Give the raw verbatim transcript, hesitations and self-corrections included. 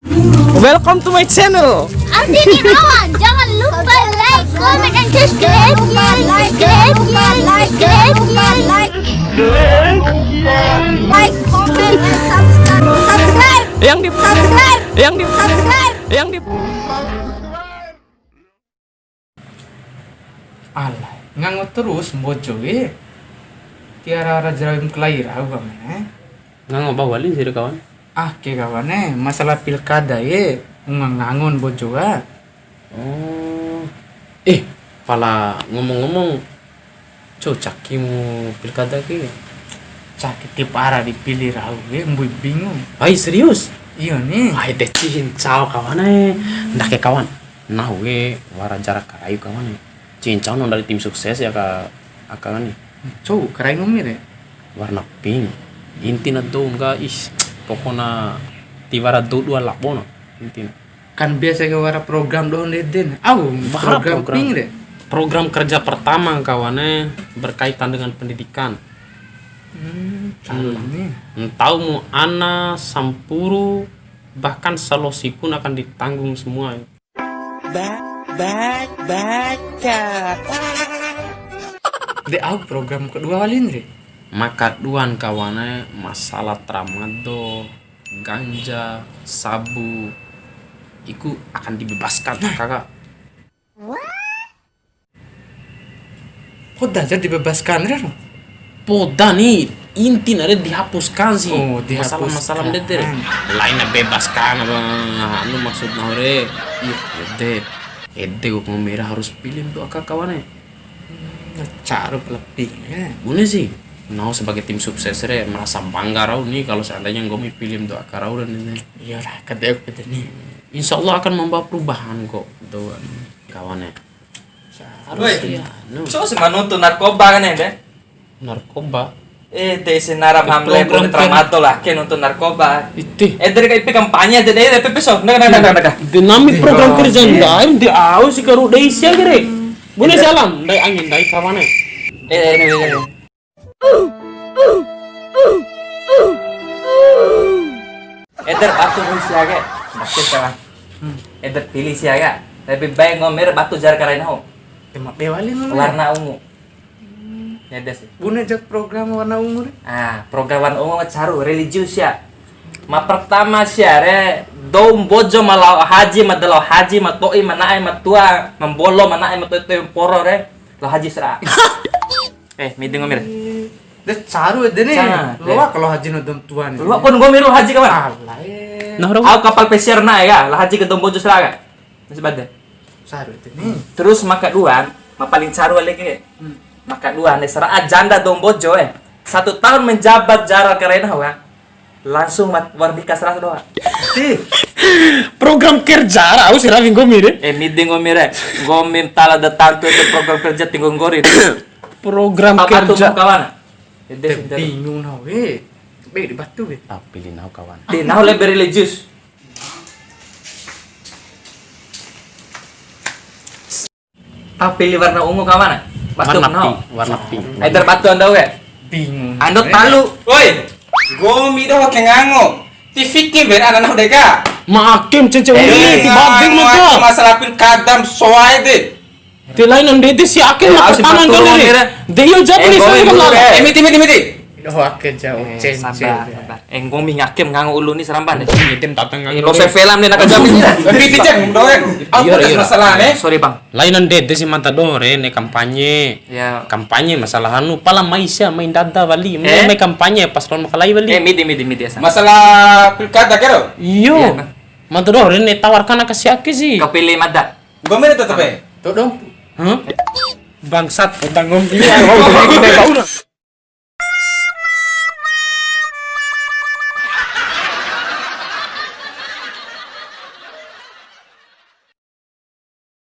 Welcome to my channel. Artini Awan, jangan lupa like, comment, and subscribe. Like, like, like, like, like, like, like. Like, comment, and subscribe. Subscribe. Yang di subscribe. Yang di subscribe. Yang di Alah, ngango terus Mbojo ke. Tiwara raja rawi makalai rau kawan e. Ngango ba wali sih kawan. Ah, ke kawan e, masalah pilkada ke, ngangon Mbojo ka. Oh. Eh, pala ngomong-ngomong, cou cakimu pilkada ke? Caki tiwara dipili rau ke, mbui bingung. Ai, serius? Iyo ni. Ai, de cincau kawan e. Ndake kawan. Nahu ke wara jara karai kawan e. Cincau no dari tim sukses ya ka, aka ni. Cou karai nggomi re. Warna pink. Intina dou ngga, ih, pokokna tiwara dou dua labo na. Intina. Kan biasa ke wara program doho ndede na. Au, wara program program. Pink re. Program kerja pertama kawan e berkaitan dengan pendidikan. Hmm, salah ni. Ntau mu ana sampuru bahkan salosi pun akan ditanggung semua. Ba-, ba-, baca. De au program kedua wali re. Maka duan kawan e, masalah tramadol, ganja, sabu, iku akan dibebaskan, kakak. Poda ja dibebaskan re no. Poda ni, intina re dihapuskan sih. Oh, dihapuskan. Masalah-masalah ndede re. Laina bebaskan apa, anu, maksud nahu re. Ih, ede. Ede ku nggomi re harus pili dou aka kawan e. Hmm, caru pala pink e. Bune sih. Nahu sebagai tim sukses re merasa bangga rau ni kalau seandainya nggomi pili dou aka rau re ni. Iyo lah, kade aku kade ni. Insya Allah akan membawa perubahan kok, dou kawan e. Harus. Woi, ya, no. So si ma nuntu narkoba kan ede? Narkoba? Eh, de si nara hamle program boleh tramadol lah, ke nuntu narkoba. Iti. Eh, dari ka ipi kampanye aja deh, P P so. Nah, nah, nah, nah, nah. De nami program kerja ndai, de au si karu dei sia kere. Bune salam, ndai angin, ndai kawane. Eh, eh, eh, eh. Eder batu pili sia ke. Maksud kawan. Hmm. Eder pili sia ke. Lebih baik nggomi re batu jar karai nahu. Tema be wali nggomi re. Warna ungu. Hmm. Ede sih. Bune jak program warna ungu re. Ah, program warna ungu ma caru religius ya. Ma pertama sia re, dou Mbojo ma lao haji, ma da lao haji, ma to'i, ma na'e, ma tua, ma mbolo, ma na'e, ma to'i, to'i, mporo re, lao haji sera. Eh, midi nggomi re. De caru ede ni. Caru, loa eh. Kalau haji nonton tua ni. Loa kon nggomi ro haji kawan. Alah, eh. Nah, ro. Au kapal pesiar na'e ka, lao haji ke dou Mbojo sera ka. Masih bade. Caru ede ni. Terus maka dua, ma paling caru ale ke. Hmm. Maka dua, ne sera janda dou Mbojo eh. Satu tahun menjabat jara karena wa. Langsung mat-, war nikah seratus doa. Ti. Program kerja ra, au sira nggomi re. Eh, midi nggomi re. Nggomi tala da tantu itu program kerja tinggal nggori. Program kerja. Apa tuh mau kawan? Ede. Te sinter. Bingung nahu we. Be di batu we. Tapi di nahu kawan. Di nahu lebih religius. Ah, pili warna ungu ka mana? Batu warna pink, warna pink. Eder batu ando ke? Bingung. Ando talu. Woi, nggomi doho ke ngango. Ti fiki ber ana nahu deka. Ma akim cence uli, ti badil mata. Masalah pil kadam soai de. Ti lain ande de si akim mata kanan kali re. De iyo jawab ni saya kan. Eh, miti, miti, miti. Doho ake jauh, eh, cence. Sabar, sabar. Eh, nggomi ngakem ngango ulu ni seramban. Ngedem tatang ngango. Eh, lo se film ni nak jam ni. Tapi pijak, doe. Apa masalah ni? Sorry, Bang. Lainan dede si manta doho re, ne kampanye. Ya. Kampanye masalah anu, pala mai sia, mai ndada wali. Mai, mai kampanye, pas lawan makalai wali. Eh, midi, midi, midi, asa. Masalah pilkada kero? Iyo. Manta doho re, ne tawarkan aka si ake si. Kau pilih mada. Nggomi re tetep e. Tuh dong. Hah? Bangsat, tentang nggomi.